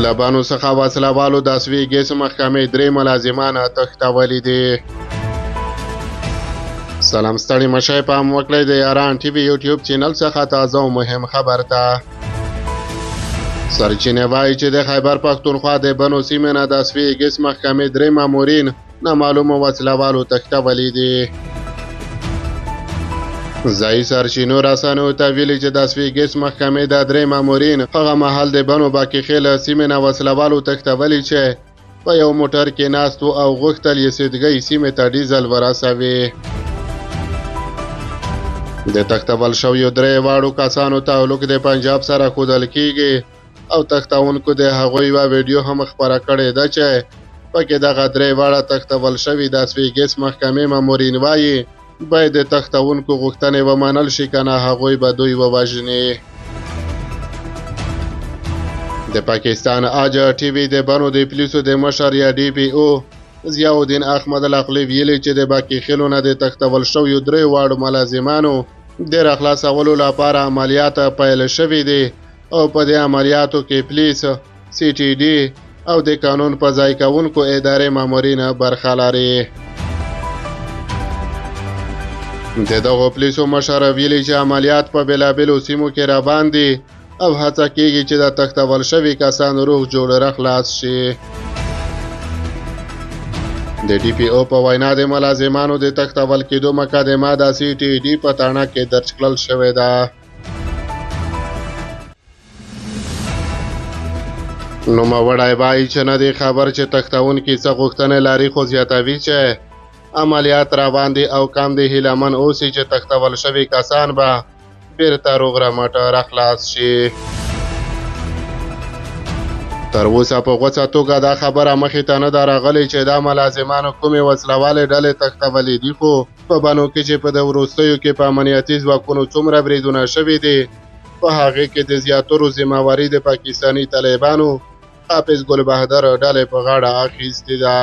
له بنو څخه وسله والو د سوي ګیس محکمې 3 ملازمان تښتولي دي. سلام، ستړي مشئ، پام وکړئ د یاران ټي وي یوټیوب چینل څخه تازه او مهم خبر ته. سرچینې وایي چې د خیبر پښتونخوا د بنو سیمې نه د سوي ګیس محکمې 3 مامورین نامعلومو وسله والو تښتولي دي. ځایي سرچینو رسنیو ته ویلي چې د سوي ګیس محکمې د 3 مامورین هغه مهال د بنو باکیخېل سیمې نه وسله والو تښتولي چې په یو موټر کې ناست وو او غوښتل یې سیدګۍ سیمې ته ډیزل ورسوي. د تښتول شویو 3 واړو کسانو تعلق د پنجاب سره ښودل کیږي او تښتونکو د هغوی یوه ویډیو هم خپره کړې ده چې پکې دغه 3 واړه تښتول شوي د سوي ګیس محکمې مامورین وایي باید د تښتونکو غوښتنې ومنل شي، که نه هغوی به دوی ووژني. د پاکستان آج ټي وي د بنو د پولیسو د مشر یا ډي پي او ضیاءالدین احمد العقلي ویلي چې د باکیخېلو نه د تښتول شویو 3 واړو ملازمانو د راخلاصولو لپاره عملیات پیل شوي دي او په دې عملیاتو کې پولیس، سی ټي ډي او د قانون په ځای کوونکو ادارې مامورین برخه لري. د دغو پولیسو مشر ویلي چې عملیات په بېلابېلو سیمو کې روان دي او هڅه کیږي چې د تښتول شوي کسان روغ جوړ راخلاص شي. د ډي پي او په وینا د ملازمانو د تښتول کېدو مقدمه د سی ټي ډي په تاڼه کې درج کړل شوې ده. نوموړی وایي چې نه دی خبر چې تښتونکي څه غوښتنې لري، خو زیاتوي چې عملیات روان دي او کم دي هیله من اوسي چې تښتول شوي کسان به بیرته روغ رمټ راخلاص شي. تر اوسه په غوڅه توګه دا خبره مخې ته نه ده راغلې چې دا ملازمانو کومې وسلهوالې ډلې تښتولې دي، خو په بنو کې چې په د وروستیو کې په امنیتي ځواکونو څومره بریدونه شوي دي په هغې کې د زیاترو ذمهواري د پاکستاني طالبانو حافظ ګل بهادر ډلې په غاړه اخیستې ده.